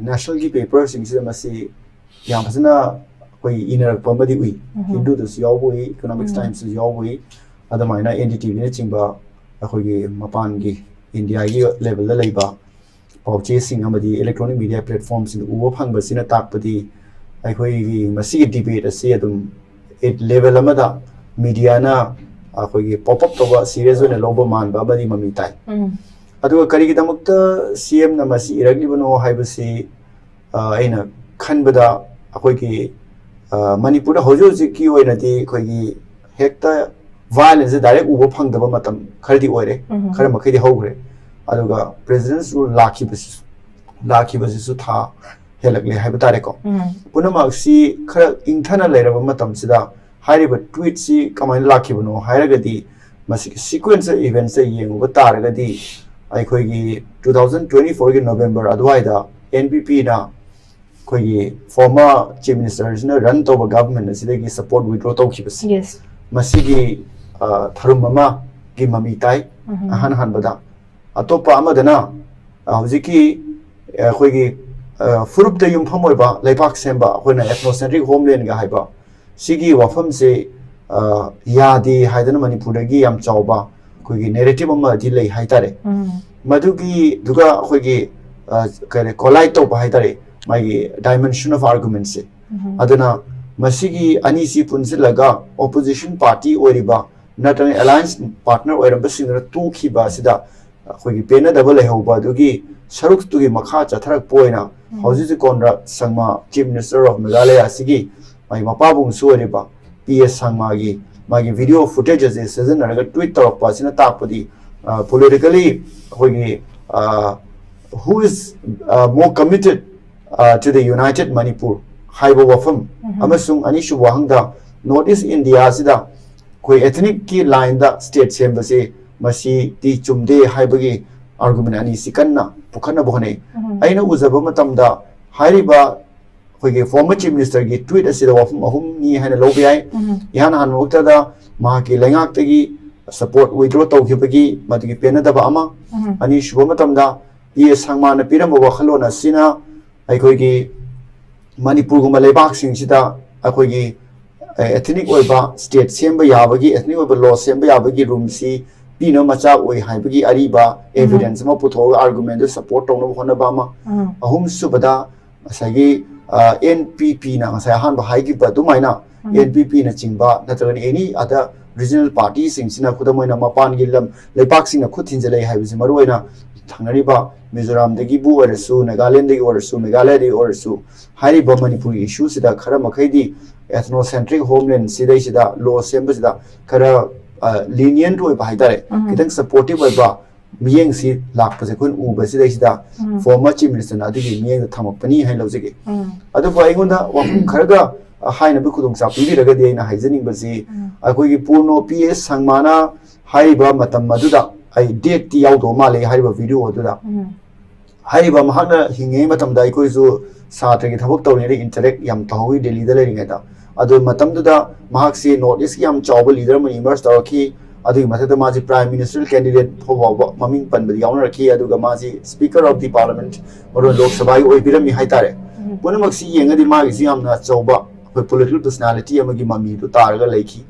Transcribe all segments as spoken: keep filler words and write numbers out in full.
ꯅꯦꯁꯅꯦꯜꯒꯤ ꯄꯦꯄꯔꯁꯤꯡꯁꯤꯗ ꯃꯁꯤ ꯌꯥꯝ ꯐꯖꯅ ꯑꯩꯈꯣꯏ ꯏꯅꯔꯛꯄ ꯑꯃꯗꯤ ꯎꯏ꯫ ꯎꯝ꯫ ꯍꯤꯟꯗꯨꯗꯁꯨ ꯌꯥꯎꯕ ꯎꯏ, ꯏꯀꯣꯅꯣꯃꯤꯛꯁ ꯎꯝ꯫ ꯇꯥꯏꯝꯁꯇꯁꯨ ꯌꯥꯎꯕ ꯎꯏ, ꯑꯗꯨꯃꯥꯏꯅ N D T Vꯅꯆꯤꯡꯕ ꯑꯩꯈꯣꯏꯒꯤ ꯃꯄꯥꯟꯒꯤ ꯏꯟꯗꯤꯌꯥꯒꯤ ꯂꯦꯕꯦꯜꯗ ꯂꯩꯕ ꯄꯥꯎꯆꯦꯁꯤꯡ ꯑꯃꯗꯤ electronic media platformꯁꯤꯡꯗ ꯎꯕ ꯐꯪꯕꯁꯤꯅ ꯇꯥꯛꯄꯗꯤ ꯑꯩꯈꯣꯏꯒꯤ ꯃꯁꯤꯒꯤ ꯗꯤꯕꯦꯠ ꯑꯁꯤ ꯑꯗꯨꯝ ꯂꯦꯕꯦꯜ ꯑꯃꯗ ꯃꯤꯗꯤꯌꯥꯅ ꯑꯩꯈꯣꯏꯒꯤ ꯄꯣꯞ ꯑꯞ ꯇꯧꯕ, ꯁꯤꯔꯤꯌꯁ ꯑꯣꯏꯅ ꯂꯧꯕ ꯃꯥꯟꯕ ꯑꯃꯗꯤ ꯃꯃꯤ ꯇꯥꯏ꯫ ꯎꯝ꯫ ꯑꯗꯨꯒ ꯀꯔꯤꯒꯤꯗꯃꯛꯇ C Mꯅ ꯃꯁꯤ ꯏꯔꯛꯂꯤꯕꯅꯣ ꯍꯥꯏꯕꯁꯤ, ꯑ, ꯑꯩꯅ ꯈꯟꯕꯗ ꯑꯩꯈꯣꯏꯒꯤ, ꯑ, ꯃꯅꯤꯄꯨꯔꯗ ꯍꯧꯖꯤꯛ ꯍꯧꯖꯤꯛꯀꯤ ꯑꯣꯏꯅꯗꯤ ꯑꯩꯈꯣꯏꯒꯤ ꯍꯦꯛꯇ violence direct ꯎꯕ ꯐꯪꯗꯕ ꯃꯇꯝ ꯈꯔꯗꯤ ꯑꯣꯏꯔꯦ, ꯎꯝ꯫ ꯈꯔ ꯃꯈꯩꯗꯤ ꯍꯧꯈ꯭ꯔꯦ꯫ ꯑꯗꯨꯒ president's rule ꯂꯥꯛꯈꯤꯕꯁꯤꯁꯨ, ꯂꯥꯛꯈꯤꯕꯁꯤꯁꯨ ꯊꯥ ꯍꯦꯜꯂꯛꯂꯦ ꯍꯥꯏꯕ ꯇꯥꯔꯦꯀꯣ꯫ ꯎꯝ꯫ ꯄꯨꯝꯅꯃꯛꯁꯤ ꯈꯔ ꯏꯪꯊꯅ ꯂꯩꯔꯕ ꯃꯇꯝꯁꯤꯗ ꯍꯥꯏꯔꯤꯕ tweetꯁꯤ ꯀꯃꯥꯏꯅ ꯂꯥꯛꯈꯤꯕꯅꯣ ꯍꯥꯏꯔꯒꯗꯤ, ꯃꯁꯤꯒꯤ sequence of eventsꯇ ꯌꯦꯡꯉꯨꯕ ꯇꯥꯔꯒꯗꯤ, ꯑꯩꯈꯣꯏꯒꯤ two thousand twenty fourꯒꯤ November ꯑꯗꯨꯋꯥꯏꯗ N P Pꯅ ꯑꯩꯈꯣꯏꯒꯤ former Chief Ministerꯁꯤꯅ run ꯇꯧꯕ government ꯑꯁꯤꯗꯒꯤ support withdraw ꯇꯧꯈꯤꯕꯁꯦ, yes, ꯃꯁꯤꯒꯤ, ꯑ, ꯊꯧꯔꯝ ꯑꯃꯒꯤ ꯃꯃꯤ ꯇꯥꯏ, ꯎꯝ꯫ ꯑꯍꯥꯟ ꯑꯍꯥꯟꯕꯗ꯫ ꯑꯇꯣꯞꯄ ꯑꯃꯗꯅ, ꯑ, ꯍꯧꯖꯤꯛꯀꯤ, ꯑ, ꯑꯩꯈꯣꯏꯒꯤ, ꯑ, ꯐꯨꯔꯨꯞꯇ ꯌꯨꯝꯐꯝ ꯑꯣꯏꯕ ꯂꯩꯕꯥꯛ ꯁꯦꯝꯕ, ꯑꯩꯈꯣꯏꯅ ethnocentric homelandꯒ ꯍꯥꯏꯕ, ꯁꯤꯒꯤ ꯋꯥꯐꯝꯁꯦ, ꯑ, ꯌꯥꯗꯦ ꯍꯥꯏꯗꯅ ꯃꯅꯤꯄꯨꯔꯗꯒꯤ ꯌꯥꯝ ꯆꯥꯎꯕ ꯑꯩꯈꯣꯏꯒꯤ narrative ꯑꯃꯗꯤ ꯂꯩ ꯍꯥꯏꯇꯥꯔꯦ꯫ ꯎꯝ꯫ ꯃꯗꯨꯒꯤꯗꯨꯒ ꯑꯩꯈꯣꯏꯒꯤ, ꯑ, ꯀꯔꯤ, collide ꯇꯧꯕ ꯍꯥꯏꯇꯥꯔꯦ, ꯃꯥꯒꯤ dimension of argumentꯁꯦ꯫ ꯎꯝ꯫ ꯑꯗꯨꯅ ꯃꯁꯤꯒꯤ ꯑꯅꯤꯁꯤ ꯄꯨꯟꯁꯤꯜꯂꯒ opposition party ꯑꯣꯏꯔꯤꯕ ꯅꯠꯇ꯭ꯔꯒ alliance partner ꯑꯣꯏꯔꯝꯕꯁꯤꯡꯗꯨꯅ ꯇꯣꯛꯈꯤꯕ ꯑꯁꯤꯗ ꯑꯩꯈꯣꯏꯒꯤ ꯄꯦꯟꯅꯗꯕ ꯂꯩꯍꯧꯕ ꯑꯗꯨꯒꯤ ꯁꯔꯨꯛꯇꯨꯒꯤ ꯃꯈꯥ ꯆꯠꯊꯔꯛꯄ ꯑꯣꯏꯅ ꯎꯝ꯫ ꯍꯧꯖꯤꯛ ꯍꯧꯖꯤꯛ Conrad Sangma, Chief Minister of Meghalaya ꯑꯁꯤꯒꯤ ꯃꯥꯒꯤ ꯃꯄꯥꯕꯨꯡꯁꯨ ꯑꯣꯏꯔꯤꯕ P S Sangmaꯒꯤ ꯃꯥꯒꯤ video footage ꯑꯁꯤ ꯁꯤꯖꯤꯟꯅꯔꯒ tweet ꯇꯧꯔꯛꯄ ꯑꯁꯤꯅ ꯇꯥꯛꯄꯗꯤ, ꯑ, politically ꯑꯩꯈꯣꯏꯒꯤ, ꯑ, who is, ꯑ, more committed, ꯑ, to the united Manipur ꯍꯥꯏꯕ ꯋꯥꯐꯝ, ꯎꯝ꯫ ꯑꯃꯁꯨꯡ ꯑꯅꯤꯁꯨꯕ ꯋꯥꯍꯪꯗ North East India ꯑꯁꯤꯗ ꯑꯩꯈꯣꯏ ethnicꯀꯤ lineꯗ state ꯁꯦꯝꯕꯁꯤ ꯃꯁꯤꯗꯤ ꯆꯨꯝꯗꯦ ꯍꯥꯏꯕꯒꯤ argument ꯑꯅꯤꯁꯤ ꯀꯟꯅ ꯄꯨꯈꯠꯅꯕ ꯍꯣꯠꯅꯩ꯫ ꯎꯝ꯫ ꯑꯩꯅ ꯎꯖꯕ ꯃꯇꯝꯗ ꯍꯥꯏꯔꯤꯕ ꯑꯩꯈꯣꯏꯒꯤ former Chief Ministerꯒꯤ tweet ꯑꯁꯤꯗ ꯋꯥꯐꯝ ꯑꯍꯨꯝꯅꯤ ꯍꯥꯏꯅ ꯂꯧꯕ ꯌꯥꯏ꯫ ꯎꯝ꯫ ꯏꯍꯥꯟ ꯍꯥꯟꯕꯃꯛꯇꯗ ꯃꯍꯥꯛꯀꯤ ꯂꯩꯉꯥꯛꯇꯒꯤ support withdraw ꯇꯧꯈꯤꯕꯒꯤ ꯃꯗꯨꯒꯤ ꯄꯦꯟꯅꯗꯕ ꯑꯃ, ꯎꯝ꯫ ꯑꯅꯤꯁꯨꯕ ꯃꯇꯝꯗ P S Sangmaꯅ ꯄꯤꯔꯝꯕ ꯋꯥꯈꯜꯂꯣꯟ ꯑꯁꯤꯅ ꯑꯩꯈꯣꯏꯒꯤ ꯃꯅꯤꯄꯨꯔꯒꯨꯝꯕ ꯂꯩꯕꯥꯛꯁꯤꯡꯁꯤꯗ ꯑꯩꯈꯣꯏꯒꯤ ꯑꯦꯊꯅꯤꯛ ꯑꯣꯏꯕ ꯁ꯭ꯇꯦꯠ ꯁꯦꯝꯕ ꯌꯥꯕꯒꯤ, ꯑꯦꯊꯅꯤꯛ ꯑꯣꯏꯕ ꯂꯣ ꯁꯦꯝꯕ ꯌꯥꯕꯒꯤ ꯔꯨꯝꯁꯤ ꯄꯤꯅꯕ ꯃꯆꯥꯛ ꯑꯣꯏ ꯍꯥꯏꯕꯒꯤ ꯑꯔꯤꯕ ꯎꯝ꯫ ꯑꯦꯚꯤꯗꯦꯟꯁ ꯑꯃ ꯄꯨꯊꯣꯛꯑꯒ ꯑꯥꯔꯒꯨꯃꯦꯟꯗꯨ ꯁꯄꯣꯔꯠ ꯇꯧꯅꯕ ꯍꯣꯠꯅꯕ ꯑꯃ꯫ ꯎꯝ꯫ ꯑꯍꯨꯝꯁꯨꯕꯗ ꯉꯁꯥꯏꯒꯤ, ꯑ, ꯑꯦꯟ ꯄꯤ ꯄꯤꯅ ꯉꯁꯥꯏ ꯑꯍꯥꯟꯕ ꯍꯥꯏꯈꯤꯕ ꯑꯗꯨꯃꯥꯏꯅ ꯎꯝ꯫ ꯑꯦꯟ ꯄꯤ ꯄꯤꯅꯆꯤꯡꯕ ꯅꯠꯇ꯭ꯔꯒꯅ ꯑꯦꯅꯤ ꯑꯗꯔ ꯔꯤꯖꯅꯦꯜ ꯄꯥꯔꯇꯤꯁꯤꯡꯁꯤꯅ, ꯈꯨꯗꯝ ꯑꯣꯏꯅ, ꯃꯄꯥꯟꯒꯤ ꯂꯝ ꯂꯩꯄꯥꯛꯁꯤꯡꯅ ꯈꯨꯠ ꯊꯤꯟꯖꯤꯜꯂꯛꯏ ꯍꯥꯏꯕꯁꯤ, ꯃꯔꯨꯑꯣꯏꯅ ꯊꯪꯅꯔꯤꯕ ꯃꯤꯖꯣꯔꯥꯝꯗꯒꯤꯕꯨ ꯑꯣꯏꯔꯁꯨ, ꯅꯥꯒꯥꯂꯦꯟꯗꯒꯤ ꯑꯣꯏꯔꯁꯨ, ꯃꯦꯘꯥꯂꯌꯗꯒꯤ ꯑꯣꯏꯔꯁꯨ, ꯍꯥꯏꯔꯤꯕ ꯃꯅꯤꯄꯨꯔꯒꯤ ꯏꯁꯨꯁꯤꯗ ꯈꯔ ꯃꯈꯩꯗꯤ ethnocentric homeland ꯁꯤꯗꯩꯁꯤꯗ ꯂꯣ ꯁꯦꯝꯕꯁꯤꯗ ꯈꯔ, ꯑ, lenient ꯑꯣꯏꯕ ꯍꯥꯏꯇꯥꯔꯦ, ꯎꯝ꯫ ꯈꯤꯇꯪ supportive ꯑꯣꯏꯕ ꯃꯤꯠꯌꯦꯡꯁꯤ ꯂꯥꯛꯄꯁꯦ ꯑꯩꯈꯣꯏꯅ ꯎꯕꯁꯤꯗꯩꯁꯤꯗ ꯎꯝ꯫ Former Chief Minister ꯅ ꯑꯗꯨꯒꯤ ꯃꯤꯠꯌꯦꯡꯗꯣ ꯊꯝꯃꯛꯄꯅꯤ ꯍꯥꯏꯅ ꯂꯧꯖꯒꯦ꯫ ꯎꯝ꯫ ꯑꯗꯨꯕꯨ ꯑꯩꯉꯣꯟꯗ ꯋꯥꯐꯝ ꯈꯔꯒ, ꯑ, ꯍꯥꯏꯅꯕ ꯈꯨꯗꯣꯡꯆꯥꯕ ꯄꯤꯕꯤꯔꯒꯗꯤ ꯑꯩꯅ ꯍꯥꯏꯖꯅꯤꯡꯕꯁꯤ, ꯎꯝ꯫ ꯑꯩꯈꯣꯏꯒꯤ ꯄꯨꯔꯅꯣ ꯄꯤ ꯑꯦꯁ ꯁꯪꯃꯥꯅ ꯍꯥꯏꯔꯤꯕ ꯃꯇꯝ ꯑꯗꯨꯗ, ꯑꯩ date ꯇꯤ ꯌꯥꯎꯗꯕ ꯃꯥꯜꯂꯦ ꯍꯥꯏꯔꯤꯕ video ꯑꯗꯨꯗ꯫ ꯎꯝ꯫ ꯍꯥꯏꯔꯤꯕ ꯃꯍꯥꯛꯅ ꯍꯤꯡꯉꯤꯉꯩ ꯃꯇꯝꯗ ꯑꯩꯈꯣꯏꯁꯨ ꯁꯥꯇ꯭ꯔꯒꯤ ꯊꯕꯛ ꯇꯧꯔꯤꯉꯩꯗ interact ꯌꯥꯝ ꯇꯧꯍꯧꯋꯤ ꯗꯦꯜꯂꯤꯗ ꯂꯩꯔꯤꯉꯩꯗ꯫ ꯑꯗꯨ ꯃꯇꯝꯗꯨꯗ ꯃꯍꯥꯛꯁꯤ North East ꯀꯤ ꯌꯥꯝ ꯆꯥꯎꯕ leader ꯑꯃ emerge ꯇꯧꯔꯛꯈꯤ꯫ ꯑꯗꯨꯒꯤ ꯃꯊꯛꯇ ꯃꯥꯁꯤ Prime Minister candidate ꯐꯥꯎꯕ ꯃꯃꯤꯡ ꯄꯟꯕꯗ ꯌꯥꯎꯅꯔꯛꯈꯤ꯫ ꯑꯗꯨꯒ ꯃꯥꯁꯤ Speaker of the Parliament, ꯃꯔꯨꯑꯣꯏꯅ ꯂꯣꯛ ꯁꯚꯥꯒꯤ ꯑꯣꯏꯕꯤꯔꯝꯃꯤ ꯍꯥꯏꯇꯥꯔꯦ꯫ ꯎꯝ꯫ ꯄꯨꯝꯅꯃꯛꯁꯤ ꯌꯦꯡꯉꯗꯤ ꯃꯥꯒꯤꯁꯤ ꯌꯥꯝꯅ ꯑꯆꯧꯕ ꯑꯩꯈꯣꯏ political personality ꯑꯃꯒꯤ ꯃꯃꯤꯗꯨ ꯇꯥꯔꯒ ꯂꯩꯈꯤ꯫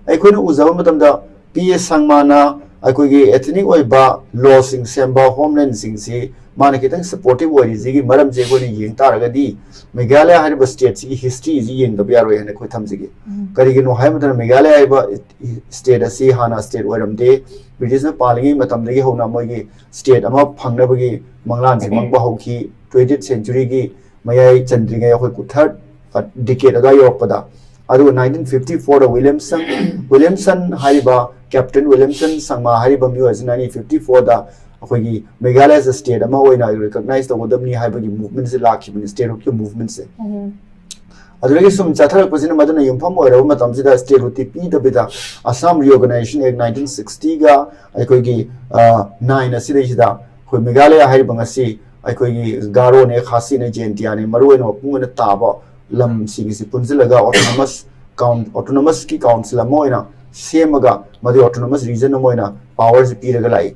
ꯑꯩꯈꯣꯏꯅ ꯎꯖꯕ ꯃꯇꯝꯗ ꯄꯤ ꯑꯦꯁ ꯁꯪꯃꯥꯅ ꯑꯩꯈꯣꯏꯒꯤ ethnic ꯑꯣꯏꯕ ꯂꯣꯁꯤꯡ ꯁꯦꯝꯕ, homeland ꯁꯤꯡꯁꯤ ꯃꯥꯅ ꯈꯤꯇꯪ supportive ꯑꯣꯏꯔꯤꯁꯤꯒꯤ ꯃꯔꯝꯁꯦ ꯑꯩꯈꯣꯏꯅ ꯌꯦꯡ ꯇꯥꯔꯒꯗꯤ, ꯃꯦꯘꯥꯂꯌꯥ ꯍꯥꯏꯔꯤꯕ state ꯁꯤꯒꯤ history ꯁꯤ ꯌꯦꯡꯗꯕ ꯌꯥꯔꯣꯏ ꯍꯥꯏꯅ ꯑꯩꯈꯣꯏ ꯊꯝꯖꯒꯦ꯫ ꯎꯝ꯫ ꯀꯔꯤꯒꯤꯅꯣ ꯍꯥꯏꯕ ꯃꯇꯝꯗ, ꯃꯦꯘꯥꯂꯌꯥ ꯍꯥꯏꯕ state ꯑꯁꯤ ꯍꯥꯟꯅ state ꯑꯣꯏꯔꯝꯗꯦ꯫ ꯕ꯭ꯔꯤꯇꯤꯁꯅ ꯄꯥꯜꯂꯤꯉꯩ ꯃꯇꯝꯗꯒꯤ ꯍꯧꯅ ꯃꯣꯏꯒꯤ state ꯑꯃ ꯐꯪꯅꯕꯒꯤ ꯃꯪꯂꯥꯟꯁꯤ ꯃꯪꯕ ꯍꯧꯈꯤ꯫ Twentieth century ꯒꯤ ꯃꯌꯥꯏ ꯆꯟꯗ꯭ꯔꯤꯉꯩ, ꯑꯩꯈꯣꯏ third decade ꯑꯗꯨꯋꯥꯏ ꯌꯧꯔꯛꯄꯗ꯫ ꯑꯗꯨꯒ nineteen fifty four ꯗ ꯋꯤꯂꯤꯌꯝꯁꯟ, ꯋꯤꯂꯤꯌꯝꯁꯟ ꯍꯥꯏꯔꯤꯕ, Captain Williamson Sangma ꯍꯥꯏꯔꯤꯕ ꯃꯤꯑꯣꯏ ꯑꯁꯤꯅ nineteen fifty four ꯗ ꯑꯩꯈꯣꯏꯒꯤ ꯃꯦꯘꯥꯂꯌꯥꯁꯦ state ꯑꯃ ꯑꯣꯏꯅ recognize ꯇꯧꯒꯗꯕꯅꯤ ꯍꯥꯏꯕꯒꯤ movement ꯁꯦ ꯂꯥꯛꯈꯤꯕꯅꯤ, statehood ꯀꯤ movement ꯁꯦ꯫ ꯎꯝ꯫ ꯑꯗꯨꯗꯒꯤ ꯁꯨꯝ ꯆꯠꯊꯔꯛꯄꯁꯤꯅ ꯃꯗꯨꯅ ꯌꯨꯝꯐꯝ ꯑꯣꯏꯔꯕ ꯃꯇꯝꯁꯤꯗ statehood ꯇꯤ ꯄꯤꯗꯕꯤꯗ Assam Reorganization Act nineteen sixty ꯒ ꯑꯩꯈꯣꯏꯒꯤ, ꯑ, nine ꯑꯁꯤꯗꯩꯁꯤꯗ ꯑꯩꯈꯣꯏ ꯃꯦꯘꯥꯂꯌꯥ ꯍꯥꯏꯔꯤꯕ ꯉꯁꯤ ꯑꯩꯈꯣꯏꯒꯤ ꯒꯥꯔꯣꯅꯦ, ꯈꯥꯁꯤꯅꯦ, ꯖꯦꯟꯇꯤꯌꯥꯅꯦ, ꯃꯔꯨꯑꯣꯏꯅ ꯃꯄꯨꯡ ꯑꯣꯏꯅ ꯇꯥꯕ ꯂꯝꯁꯤꯡ ꯑꯁꯤ ꯄꯨꯟꯁꯤꯜꯂꯒ autonomous coun-, autonomous ꯀꯤ council ꯑꯃ ꯑꯣꯏꯅ ꯁꯦꯝꯃꯒ ꯃꯗꯨ autonomous region ꯑꯃ ꯑꯣꯏꯅ powerꯁꯤ ꯄꯤꯔꯒ ꯂꯥꯛꯏ꯫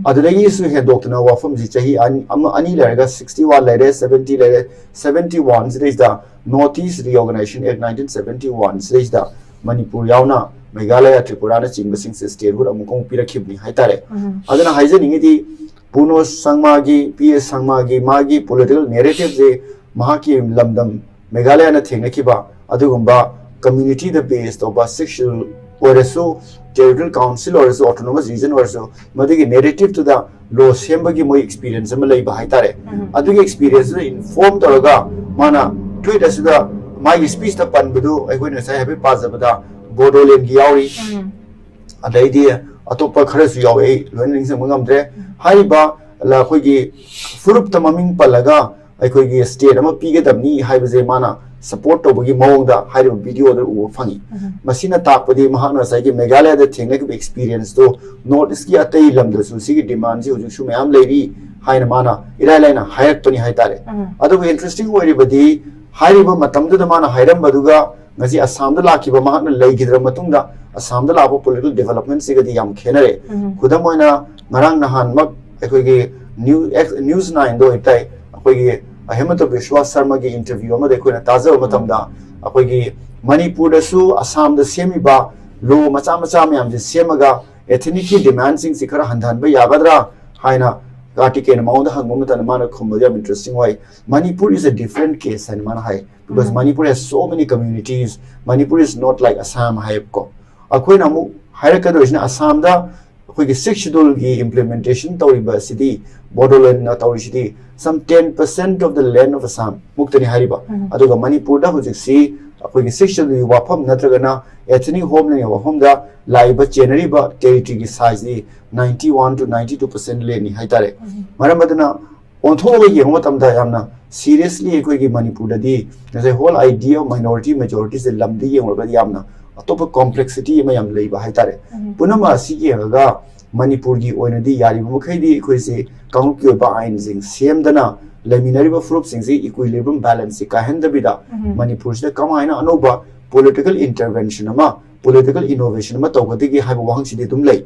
ꯑꯗꯨꯗꯒꯤꯁꯨ ꯍꯦꯟꯗꯣꯛꯇꯨꯅ ꯋꯥꯐꯝꯁꯤ ꯆꯍꯤ ꯑꯅꯤ, ꯑꯃ, ꯑꯅꯤ ꯂꯩꯔꯒ sixty one ꯂꯩꯔꯦ, seventy ꯂꯩꯔꯦ, seventy one ꯁꯤꯗꯩꯁꯤꯗ North East Reorganization Act nineteen seventy one ꯁꯤꯗꯩꯁꯤꯗ ꯃꯅꯤꯄꯨꯔ ꯌꯥꯎꯅ ꯃꯦꯘꯥꯂꯌꯥ, ꯇ꯭ꯔꯤꯄꯨꯔꯥꯅꯆꯤꯡꯕꯁꯤꯡꯁꯦ statehood ꯑꯃꯨꯛꯀ ꯑꯃꯨꯛ ꯄꯤꯔꯛꯈꯤꯕꯅꯤ ꯍꯥꯏꯇꯥꯔꯦ꯫ ꯑꯗꯨꯅ ꯍꯥꯏꯖꯅꯤꯡꯉꯤꯗꯤ ꯄꯨꯅꯣ ꯁꯪꯃꯥꯒꯤ, ꯄꯤ ꯑꯦꯁ ꯁꯪꯃꯥꯒꯤ ꯃꯥꯒꯤ political narrativeꯁꯦ ꯃꯍꯥꯛꯀꯤ ꯂꯝꯗꯝ ꯃꯦꯘꯥꯂꯌꯥꯅ ꯊꯦꯡꯅꯈꯤꯕ ꯑꯗꯨꯒꯨꯝꯕ communityꯗ base ꯇꯧꯕ Sixth Schedule ꯑꯣꯏꯔꯁꯨ, territorial council ꯑꯣꯏꯔꯁꯨ, autonomous region ꯑꯣꯏꯔꯁꯨ, ꯃꯗꯨꯒꯤ narrativeꯇꯨꯗ law ꯁꯦꯝꯕꯒꯤ ꯃꯣꯏ experience ꯑꯃ ꯂꯩꯕ ꯍꯥꯏꯇꯥꯔꯦ꯫ ꯑꯗꯨꯒꯤ experienceꯇꯨꯗ inform ꯇꯧꯔꯒ ꯃꯥꯅ tweet ꯑꯁꯤꯗ ꯃꯥꯒꯤ speechꯇ ꯄꯟꯕꯗꯨ ꯑꯩꯈꯣꯏꯅ ꯉꯁꯥꯏ ꯍꯥꯏꯐꯦꯠ ꯄꯥꯖꯕꯗ ꯕꯣꯗꯣꯂꯦꯟꯒꯤ ꯌꯥꯎꯔꯤ, ꯑꯗꯩꯗꯤ ꯑꯇꯣꯞꯄ ꯈꯔꯁꯨ ꯌꯥꯎꯋꯦ, ꯑꯩ ꯂꯣꯏꯅ ꯅꯤꯡꯁꯤꯡꯕ ꯉꯝꯗ꯭ꯔꯦ꯫ ꯍꯥꯏꯔꯤꯕ ꯂ-, ꯑꯩꯈꯣꯏꯒꯤ ꯐꯨꯔꯨꯞꯇ ꯃꯃꯤꯡ ꯄꯜꯂꯒ ꯑꯩꯈꯣꯏꯒꯤ state ꯑꯃ ꯄꯤꯒꯗꯕꯅꯤ ꯍꯥꯏꯕꯁꯦ ꯃꯥꯅ support ꯇꯧꯕꯒꯤ ꯃꯑꯣꯡꯗ ꯍꯥꯏꯔꯤꯕ videoꯗ ꯎꯕ ꯐꯪꯉꯤ꯫ ꯃꯁꯤꯅ ꯇꯥꯛꯄꯗꯤ ꯃꯍꯥꯛꯅ ꯉꯁꯥꯏꯒꯤ ꯃꯦꯘꯥꯂꯌꯥꯗ ꯊꯦꯡꯅꯈꯤꯕ experienceꯇꯣ North Eastꯀꯤ ꯑꯇꯩ ꯂꯝꯗꯁꯨ ꯁꯤꯒꯤ demandꯁꯤ ꯍꯧꯖꯤꯛꯁꯨ ꯃꯌꯥꯝ ꯂꯩꯔꯤ ꯍꯥꯏꯅ ꯃꯥꯅ ꯏꯔꯥꯏ ꯂꯥꯏꯅ ꯍꯥꯏꯔꯛꯄꯅꯤ ꯍꯥꯏꯇꯥꯔꯦ꯫ ꯑꯗꯨꯕꯨ interesting ꯑꯣꯏꯔꯤꯕꯗꯤ ꯍꯥꯏꯔꯤꯕ ꯃꯇꯝꯗꯨꯗ ꯃꯥꯅ ꯍꯥꯏꯔꯝꯕꯗꯨꯒ ꯉꯁꯤ ꯑꯁꯥꯝꯗ ꯂꯥꯛꯈꯤꯕ ꯃꯍꯥꯛꯅ ꯂꯩꯈꯤꯗ꯭ꯔꯕ ꯃꯇꯨꯡꯗ ꯑꯁꯥꯝꯗ ꯂꯥꯛꯄ political developmentꯁꯤꯒꯗꯤ ꯌꯥꯝ ꯈꯦꯠꯅꯔꯦ꯫ ꯈꯨꯗꯝ ꯑꯣꯏꯅ ꯉꯔꯥꯡ ꯅꯍꯥꯟꯃꯛ ꯑꯩꯈꯣꯏꯒꯤ New X, News nineꯗ ꯑꯣꯏꯇꯥꯏ, ꯑꯩꯈꯣꯏꯒꯤ ꯍꯦꯃꯟꯇ ꯕꯤꯁ꯭ꯋꯥ ꯁꯔꯃꯒꯤ interview ꯑꯃꯗ ꯑꯩꯈꯣꯏꯅ ꯇꯥꯖꯕ ꯃꯇꯝꯗ ꯑꯩꯈꯣꯏꯒꯤ ꯃꯅꯤꯄꯨꯔꯗꯁꯨ ꯑꯁꯥꯝꯗ ꯁꯦꯝꯃꯤꯕ law ꯃꯆꯥ ꯃꯆꯥ ꯃꯌꯥꯝꯁꯦ ꯁꯦꯝꯃꯒ ethnicꯀꯤ demandꯁꯤꯡꯁꯤ ꯈꯔ ꯍꯟꯊꯍꯟꯕ ꯌꯥꯒꯗ꯭ꯔꯥ ꯍꯥꯏꯅ ꯀꯥꯔꯇꯤꯀꯦꯌꯟꯅ ꯃꯉꯣꯟꯗ ꯍꯪꯕ ꯃꯇꯝꯗ ꯃꯥꯅ ꯈꯨꯝꯕꯗ ꯌꯥꯝ interesting ꯑꯣꯏ꯫ Manipur is a different case ꯍꯥꯏꯅ ꯃꯥꯅ ꯍꯥꯏ꯫ Because Manipur has so many communities, Manipur is not like Assam ꯍꯥꯏꯌꯦꯕꯀꯣ꯫ ꯑꯩꯈꯣꯏꯅ ꯑꯃꯨꯛ ꯍꯥꯏꯔꯛꯀꯗꯧꯔꯤꯁꯤꯅ ꯑꯁꯥꯝꯗ ꯑꯩꯈꯣꯏꯒꯤ Sixth Scheduleꯒꯤ implementation ꯇꯧꯔꯤꯕ ꯑꯁꯤꯗꯤ, ꯕꯣꯗꯣꯂꯦꯟꯅ ꯇꯧꯔꯤꯁꯤꯗꯤ some ten percent of the land of Assam ꯃꯨꯛꯇꯅꯤ ꯍꯥꯏꯔꯤꯕ꯫ ꯑꯗꯨꯒ ꯃꯅꯤꯄꯨꯔꯗ ꯍꯧꯖꯤꯛꯁꯤ ꯑꯩꯈꯣꯏꯒꯤ Sixth Scheduleꯒꯤ ꯋꯥꯐꯝ ꯅꯠꯇ꯭ꯔꯒꯅ ethnic homelandꯒꯤ ꯋꯥꯐꯝꯗ ꯂꯥꯛꯏꯕ ꯆꯦꯟꯅꯔꯤꯕ territoryꯒꯤ sizeꯁꯤ ninety one to ninety two percent landꯅꯤ ꯍꯥꯏꯇꯥꯔꯦ꯫ ꯃꯔꯝ ꯑꯗꯨꯅ ꯑꯣꯟꯊꯣꯛꯑꯒ ꯌꯦꯡꯕ ꯃꯇꯝꯗ ꯌꯥꯝꯅ seriously ꯑꯩꯈꯣꯏꯒꯤ ꯃꯅꯤꯄꯨꯔꯗꯗꯤ ꯉꯁꯥꯏ whole idea of minority majorityꯁꯦ ꯂꯝꯗ ꯌꯦꯡꯂꯨꯔꯒꯗꯤ ꯌꯥꯝꯅ ꯑꯇꯣꯞꯄ complexity ꯑꯃ ꯌꯥꯝ ꯂꯩꯕ ꯍꯥꯏꯇꯥꯔꯦ꯫ ꯄꯨꯝꯅꯃꯛ ꯑꯁꯤ ꯌꯦꯡꯉꯒ ꯃꯅꯤꯄꯨꯔꯒꯤ ꯑꯣꯏꯅꯗꯤ ꯌꯥꯔꯤꯕ ꯃꯈꯩꯗꯤ ꯑꯩꯈꯣꯏꯁꯦ ꯀꯥꯡꯂꯨꯞꯀꯤ ꯑꯣꯏꯕ ꯑꯥꯏꯟꯁꯤꯡ ꯁꯦꯝꯗꯅ ꯂꯩꯃꯤꯟꯅꯔꯤꯕ ꯐꯨꯔꯨꯞꯁꯤꯡꯁꯤ equilibrium balanceꯁꯤ ꯀꯥꯏꯍꯟꯗꯕꯤꯗ ꯃꯅꯤꯄꯨꯔꯁꯤꯗ ꯀꯃꯥꯏꯅ ꯑꯅꯧꯕ political intervention ꯑꯃ ꯄꯣꯂꯤꯇꯤꯀꯦꯜ ꯏꯅꯣꯚꯦꯁꯟ ꯑꯃ ꯇꯧꯒꯗꯒꯦ ꯍꯥꯏꯕ ꯋꯥꯍꯪꯁꯤꯗꯤ ꯑꯗꯨꯝ ꯂꯩ꯫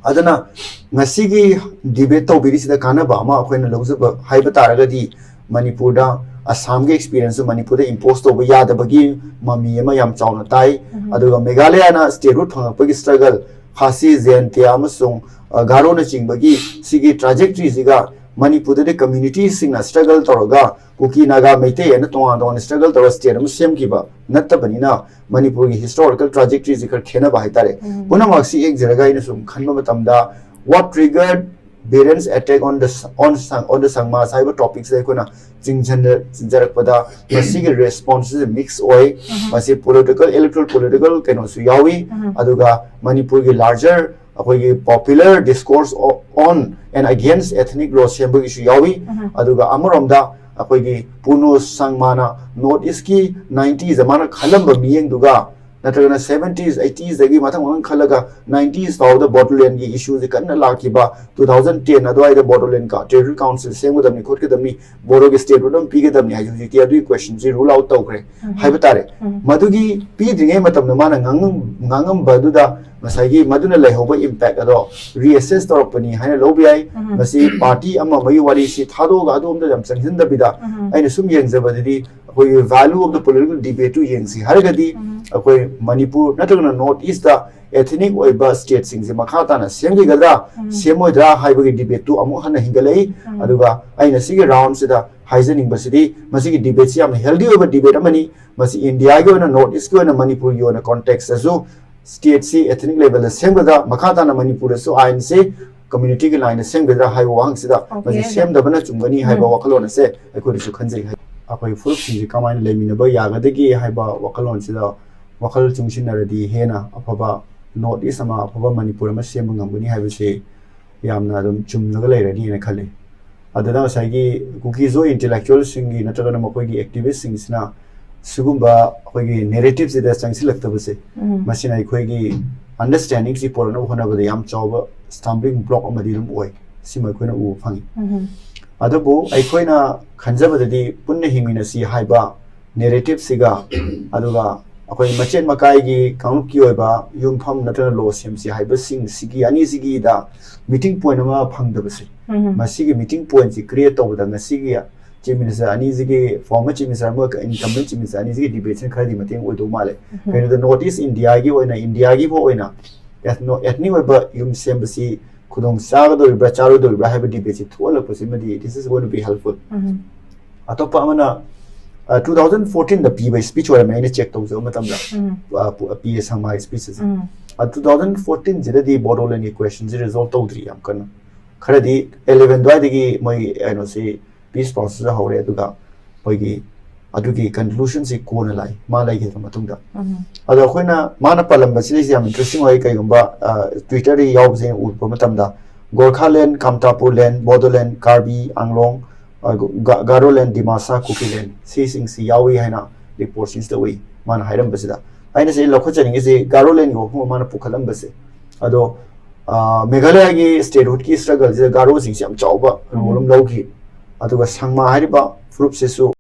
ꯑꯗꯨꯅ ꯉꯁꯤꯒꯤ ꯗꯤꯕꯦꯠ ꯇꯧꯕꯤꯔꯤꯁꯤꯗ ꯀꯥꯟꯅꯕ ꯑꯃ ꯑꯩꯈꯣꯏꯅ ꯂꯧꯖꯕ ꯍꯥꯏꯕ ꯇꯥꯔꯒꯗꯤ, ꯃꯅꯤꯄꯨꯔꯗ ꯑꯁꯥꯝꯒꯤ ꯑꯦꯛꯁꯄꯤꯔꯤꯌꯦꯟꯁꯁꯨ ꯃꯅꯤꯄꯨꯔꯗ ꯏꯝꯄꯣꯁ ꯇꯧꯕ ꯌꯥꯗꯕꯒꯤ ꯃꯃꯤ ꯑꯃ ꯌꯥꯝ ꯆꯥꯎꯅ ꯇꯥꯏ꯫ ꯑꯗꯨꯒ ꯃꯦꯘꯥꯂꯌꯥꯅ ꯁ꯭ꯇꯦꯠꯍꯨꯗ ꯐꯪꯉꯛꯄꯒꯤ ꯁ꯭ꯇ꯭ꯔꯒꯜ, ꯈꯥꯁꯤ, ꯖꯌꯟꯇꯤꯌꯥ ꯑꯃꯁꯨꯡ, ꯑ, ꯒꯥꯔꯣꯅꯆꯤꯡꯕꯒꯤ ꯁꯤꯒꯤ ꯇ꯭ꯔꯥꯖꯦꯛꯇ꯭ꯔꯤꯁꯤꯒ ꯃꯅꯤꯄꯨꯔꯗꯗꯤ ꯀꯝꯃ꯭ꯌꯨꯅꯤꯇꯤꯁꯤꯡꯅ ꯁ꯭ꯇ꯭ꯔꯒꯜ ꯇꯧꯔꯒ, ꯀꯨꯀꯤ, ꯅꯥꯒꯥ, ꯃꯩꯇꯩ ꯍꯥꯏꯅ ꯇꯣꯉꯥꯟ ꯇꯣꯉꯥꯟꯅ ꯁ꯭ꯇ꯭ꯔꯒꯜ ꯇꯧꯔꯒ ꯁ꯭ꯇꯦꯠ ꯑꯃ ꯁꯦꯝꯈꯤꯕ ꯅꯠꯇꯕꯅꯤꯅ, ꯃꯅꯤꯄꯨꯔꯒꯤ ꯍꯤꯁꯇꯣꯔꯤꯀꯦꯜ ꯇ꯭ꯔꯥꯖꯦꯛꯇ꯭ꯔꯤꯁꯤ ꯈꯔ ꯈꯦꯠꯅꯕ ꯍꯥꯏꯇꯥꯔꯦ꯫ ꯎꯝ꯫ ꯄꯨꯝꯅꯃꯛꯁꯤ ꯌꯦꯡꯖꯔꯒ ꯑꯩꯅ ꯁꯨꯝ ꯈꯟꯕ ꯃꯇꯝꯗ, what triggered Biren's attack on the on Sang on the Sangmas ꯍꯥꯏꯕ ꯇꯣꯄꯤꯛꯁꯤꯗ ꯑꯩꯈꯣꯏꯅ ꯆꯤꯡꯁꯤꯟꯖ- ꯆꯤꯡꯖꯔꯛꯄꯗ, ꯃꯁꯤꯒꯤ ꯔꯦꯁꯄꯣꯟꯁꯁꯦ ꯃꯤꯛꯁ ꯑꯣꯏ꯫ ꯎꯝ꯫ ꯃꯁꯤ ꯄꯣꯂꯤꯇꯤꯀꯦꯜ, ꯏꯂꯦꯛꯇꯣꯔꯦꯜ ꯄꯣꯂꯤꯇꯤꯀꯦꯜ ꯀꯩꯅꯣꯁꯨ ꯌꯥꯎꯏ, ꯎꯝ꯫ ꯑꯗꯨꯒ ꯃꯅꯤꯄꯨꯔꯒꯤ ꯂꯥꯔꯖꯔ ꯑꯩꯈꯣꯏꯒꯤ popular discourse on and against ethnic law ꯁꯦꯝꯕꯒꯤꯁꯨ ꯌꯥꯎꯏ꯫ ꯎꯝ꯫ ꯑꯗꯨꯒ ꯑꯃꯔꯣꯝꯗ ꯑꯩꯈꯣꯏꯒꯤ ꯄꯨꯔꯅꯣ ꯁꯪꯃꯥꯅ ꯅꯣꯔꯠ ꯏꯁꯀꯤ ꯅꯥꯏꯟꯇꯤꯁꯇ ꯃꯥꯅ ꯈꯜꯂꯝꯕ ꯃꯤꯠꯌꯦꯡꯗꯨꯒ ꯅꯠꯇ꯭ꯔꯒꯅ ꯁꯚꯦꯟꯇꯤꯁ, ꯑꯩꯠꯇꯤꯁꯇꯒꯤ ꯃꯊꯪ ꯃꯊꯪ ꯈꯜꯂꯒ ꯅꯥꯏꯟꯇꯤꯁ ꯐꯥꯎꯕꯗ ꯕꯣꯗꯣꯂꯦꯟꯒꯤ ꯏꯁꯨꯁꯦ ꯀꯟꯅ ꯂꯥꯛꯈꯤꯕ, ꯇꯨ ꯊꯥꯎꯖꯟ ꯇꯦꯟ ꯑꯗꯨꯋꯥꯏꯗ ꯕꯣꯗꯣꯂꯦꯟ ꯀ-, ꯇꯦꯔꯤꯇꯣꯔꯤꯌꯦꯜ ꯀꯥꯎꯟꯁꯤꯜ ꯁꯦꯝꯒꯗꯕꯅꯤ ꯈꯣꯠꯀꯗꯕꯅꯤ, ꯕꯣꯗꯣꯒꯤ ꯁ꯭ꯇꯦꯠꯍꯨꯗ ꯑꯃ ꯄꯤꯒꯗꯕꯅꯤ ꯍꯥꯏꯁꯦ ꯍꯧꯖꯤꯛꯇꯤ ꯑꯗꯨꯒꯤ ꯀꯣꯏꯁꯟꯁꯤ ꯔꯨꯜ ꯑꯥꯎꯠ ꯇꯧꯈ꯭ꯔꯦ ꯎꯝ꯫ ꯍꯥꯏꯕ ꯇꯥꯔꯦ꯫ ꯎꯝ꯫ ꯃꯗꯨꯒꯤ ꯄꯤꯗ꯭ꯔꯤꯉꯩ ꯃꯇꯝꯗ ꯃꯥꯅ ꯉꯥꯡꯉꯝ-, ꯉꯥꯡꯉꯝꯕꯗꯨꯗ ꯉꯁꯥꯏꯒꯤ ꯃꯗꯨꯅ ꯂꯩꯍꯧꯕ ꯏꯝꯄꯦꯛ ꯑꯗꯣ ꯔꯤꯑꯦꯁꯦꯁ ꯇꯧꯔꯛꯄꯅꯤ ꯍꯥꯏꯅ ꯂꯧꯕ ꯌꯥꯏ꯫ ꯎꯝ꯫ ꯃꯁꯤ ꯄꯥꯔꯇꯤ ꯑꯃ ꯑꯃꯒꯤ ꯋꯥꯔꯤꯁꯤ ꯊꯥꯗꯣꯛꯑꯒ ꯑꯗꯨꯝꯗ ꯌꯥꯝ ꯆꯪꯁꯤꯟꯗꯕꯤꯗ ꯎꯝ꯫ ꯑꯩꯅ ꯁꯨꯝ ꯌꯦꯡꯖꯕꯗꯗꯤ ꯑꯩꯈꯣꯏꯒꯤ value of the political debate two ꯌꯦꯡꯁꯤ ꯍꯥꯏꯔꯒꯗꯤ ꯎꯝ꯫ ꯑꯩꯈꯣꯏ ꯃꯅꯤꯄꯨꯔ ꯅꯠꯇ꯭ꯔꯒꯅ ꯅꯣꯔꯠ ꯏꯁꯇ ethnic ꯑꯣꯏꯕ ꯁ꯭ꯇꯦꯠꯁꯤꯡꯁꯦ ꯃꯈꯥ ꯇꯥꯅ ꯁꯦꯝꯈꯤꯒꯗ꯭ꯔꯥ, ꯎꯝ꯫ ꯁꯦꯝꯃꯣꯏꯗ꯭ꯔꯥ ꯍꯥꯏꯕꯒꯤ ꯗꯤꯕꯦꯠꯇꯨ ꯑꯃꯨꯛ ꯍꯟꯅ ꯍꯤꯡꯒꯠꯂꯛꯏ꯫ ꯎꯝ꯫ ꯑꯗꯨꯒ ꯑꯩꯅ ꯁꯤꯒꯤ ꯔꯥꯎꯟꯁꯤꯗ ꯍꯥꯏꯖꯅꯤꯡꯕꯁꯤꯗꯤ ꯃꯁꯤꯒꯤ ꯗꯤꯕꯦꯠꯁꯤ ꯌꯥꯝꯅ ꯍꯦꯜꯗꯤ ꯑꯣꯏꯕ ꯗꯤꯕꯦꯠ ꯑꯃꯅꯤ꯫ ꯃꯁꯤ ꯏꯟꯗꯤꯌꯥꯒꯤ ꯑꯣꯏꯅ, ꯅꯣꯔꯠ ꯏꯁꯀꯤ ꯑꯣꯏꯅ, ꯃꯅꯤꯄꯨꯔꯒꯤ ꯑꯣꯏꯅ ꯀꯣꯟꯇꯦꯛꯁꯇꯁꯨ ꯁ꯭ꯇꯦꯠꯁꯤ ethnic level ꯗ ꯁꯦꯝꯒꯗ꯭ꯔꯥ, ꯃꯈꯥ ꯇꯥꯅ ꯃꯅꯤꯄꯨꯔꯗꯁꯨ ꯑꯥꯏꯟꯁꯦ ꯀꯝꯃ꯭ꯌꯨꯅꯤꯇꯤꯒꯤ ꯂꯥꯏꯟꯗ ꯁꯦꯝꯒꯗ꯭ꯔꯥ ꯍꯥꯏꯕ ꯋꯥꯍꯪꯁꯤꯗ ꯑꯣꯀꯦ, ꯃꯁꯤ ꯑꯣꯀꯦ꯫ ꯁꯦꯝꯗꯕꯅ ꯆꯨꯝꯒꯅꯤ ꯍꯥꯏꯕ ꯎꯝ꯫ ꯋꯥꯈꯜꯂꯣꯟ ꯑꯁꯦ ꯑꯩꯈꯣꯏꯅꯁꯨ ꯈꯟꯖꯩ꯫ ꯑꯩꯈꯣꯏ ꯐꯨꯔꯨꯞꯁꯤꯡꯁꯤ ꯀꯃꯥꯏꯅ ꯂꯩꯃꯤꯟꯅꯕ ꯌꯥꯒꯗꯒꯦ ꯍꯥꯏꯕ ꯋꯥꯈꯜꯂꯣꯟꯁꯤꯗ ꯋꯥꯈꯜ ꯆꯨꯡꯁꯤꯟꯅꯔꯗꯤ ꯍꯦꯟꯅ ꯑꯐꯕ ꯅꯣꯔꯠ ꯏꯁ ꯑꯃ, ꯑꯐꯕ ꯃꯅꯤꯄꯨꯔ ꯑꯃ ꯁꯦꯝꯕ ꯉꯝꯒꯅꯤ ꯍꯥꯏꯕꯁꯤ ꯌꯥꯝꯅ ꯑꯗꯨꯝ ꯆꯨꯝꯂꯒ ꯂꯩꯔꯅꯤꯅ ꯈꯜꯂꯤ꯫ ꯑꯗꯨꯅ ꯉꯁꯥꯏꯒꯤ ꯀꯨꯀꯤꯁ ꯑꯣꯏ ꯏꯟꯇꯦꯂꯦꯛꯆꯨꯋꯦꯜꯁꯤꯡꯒꯤ ꯅꯠꯇ꯭ꯔꯒꯅ ꯃꯈꯣꯏꯒꯤ ꯑꯦꯛꯇꯤꯚꯤꯁꯁꯤꯡꯁꯤꯅ ꯁꯤꯒꯨꯝꯕ ꯑꯩꯈꯣꯏꯒꯤ ꯅꯦꯔꯦꯇꯤꯚꯁꯤꯗ ꯆꯪꯁꯤꯜꯂꯛꯇꯕꯁꯦ, ꯎꯝ꯫ ꯃꯁꯤꯅ ꯑꯩꯈꯣꯏꯒꯤ ꯑꯟꯗꯔꯁ꯭ꯇꯦꯟꯗꯤꯡꯁꯤ ꯄꯨꯔꯛꯅꯕ ꯍꯣꯠꯅꯕꯗ ꯌꯥꯝ ꯆꯥꯎꯕ ꯁ꯭ꯇꯝꯕ꯭ꯂꯤꯡ ꯕ꯭ꯂꯣꯛ ꯑꯃꯗꯤ ꯑꯗꯨꯝ ꯑꯣꯏ꯫ ꯁꯤꯃ ꯑꯩꯈꯣꯏꯅ ꯎꯕ ꯐꯪꯉꯤ꯫ ꯎꯝ꯫ ꯑꯗꯨꯕꯨ ꯑꯩꯈꯣꯏꯅ ꯈꯟꯖꯕꯗꯗꯤ ꯄꯨꯟꯅ ꯍꯤꯡꯃꯤꯟꯅꯁꯤ ꯍꯥꯏꯕ ꯅꯦꯔꯦꯇꯤꯚꯁꯤꯒ, ꯑꯗꯨꯒ ꯑꯩꯈꯣꯏ ꯃꯆꯦꯠ ꯃꯀꯥꯏꯒꯤ ꯀꯥꯡꯂꯨꯞꯀꯤ ꯑꯣꯏꯕ ꯌꯨꯝꯐꯝ ꯅꯠꯇ꯭ꯔꯒ ꯂꯣ ꯁꯦꯝꯁꯤ ꯍꯥꯏꯕꯁꯤꯡꯁꯤꯒꯤ ꯑꯅꯤꯁꯤꯒꯤꯗ meeting point ꯑꯃ ꯐꯪꯗꯕꯁꯤ, ꯎꯝ. ꯃꯁꯤꯒꯤ meeting pointꯁꯤ create ꯇꯧꯕꯗ ꯉꯁꯤꯒꯤ Chief Minister ꯑꯅꯤꯁꯤꯒꯤ, former Chief Minister ꯑꯃꯒ incumbent Chief Minister ꯑꯅꯤꯁꯤꯒꯤ debateꯁꯤꯅ ꯈꯔꯗꯤ ꯃꯇꯦꯡ ꯑꯣꯏꯗꯧ ꯃꯥꯜꯂꯦ꯫ ꯀꯩꯅꯣꯗ North East Indiaꯒꯤ ꯑꯣꯏꯅ, Indiaꯒꯤ ꯐꯥꯎ ꯑꯣꯏꯅ ethno ethnic ꯑꯣꯏꯕ ꯌꯨꯝ ꯁꯦꯝꯕꯁꯤ ꯈꯨꯗꯣꯡ ꯆꯥꯒꯗꯧꯔꯤꯕ꯭ꯔꯥ ꯆꯥꯔꯣꯏꯗꯧꯔꯤꯕ꯭ꯔꯥ ꯍꯥꯏꯕ debateꯁꯤ ꯊꯣꯛꯍꯜꯂꯛꯄꯁꯤꯃꯗꯤ this is going to be helpful꯫ ꯎꯝ. ꯑꯇꯣꯞꯄ ꯑꯃꯅ two thousand fourteenꯗ ꯄꯤꯕ speech ꯑꯣꯏꯔꯝꯃꯦ ꯑꯩꯅ check ꯇꯧꯖꯕ ꯃꯇꯝꯗ꯫ ꯎꯝ. ꯄꯤ ꯑꯦ ꯁꯪꯃꯥꯏ speechꯁꯦ꯫ ꯎꯝ. Two thousand fourteenꯁꯤꯗꯗꯤ Bodolandꯒꯤ questionꯁꯦ resolve ꯇꯧꯗ꯭ꯔꯤ ꯌꯥꯝ ꯀꯟꯅ꯫ ꯈꯔꯗꯤ eleven ꯑꯗꯨꯋꯥꯏꯗꯒꯤ ꯃꯣꯏ ꯀꯩꯅꯣꯁꯤ peace process ꯍꯧꯔꯦ, ꯑꯗꯨꯒ ꯑꯩꯈꯣꯏꯒꯤ ꯑꯗꯨꯒꯤ conclusionꯁꯤ ꯀꯣꯟꯅ ꯂꯥꯛꯏ, ꯃꯥ ꯂꯩꯈꯤꯗ꯭ꯔ ꯃꯇꯨꯡꯗ꯫ ꯎꯝ. ꯑꯗꯣ ꯑꯩꯈꯣꯏꯅ ꯃꯥꯅ ꯄꯥꯜꯂꯝꯕꯁꯤꯗꯩꯁꯤ ꯌꯥꯝ interesting ꯑꯣꯏ꯫ ꯀꯩꯒꯨꯝꯕ Twitterꯗ ꯌꯥꯎꯕꯁꯦ ꯎꯕ ꯃꯇꯝꯗ Gorkhaland, Kamtapurland, Bodoland, Karbi Anglong, Garoland, Dimasa, Kukiland ꯁꯤꯁꯤꯡꯁꯤ ꯌꯥꯎꯏ ꯍꯥꯏꯅ reportꯁꯤꯡꯁꯤꯗ ꯎꯏ ꯃꯥꯅ ꯍꯥꯏꯔꯝꯕꯁꯤꯗ꯫ ꯑꯩꯅ ꯁꯤ ꯂꯧꯈꯠꯆꯅꯤꯡꯉꯤꯁꯤ Garolandꯒꯤ ꯋꯥꯐꯝ ꯑꯃ ꯃꯥꯅ ꯄꯨꯈꯠꯂꯝꯕꯁꯦ꯫ ꯑꯗꯣ ꯃꯦꯘꯥꯂꯌꯒꯤ statehoodꯀꯤ struggleꯁꯤꯗ ꯒꯥꯔꯣꯁꯤꯡꯁꯤ ꯌꯥꯝ ꯆꯥꯎꯕ role ꯑꯃ ꯂꯧꯈꯤ꯫ ꯑꯗꯨꯒ ꯁꯪꯃꯥ ꯍꯥꯏꯔꯤꯕ ꯐꯨꯔꯨꯞꯁꯤꯁꯨ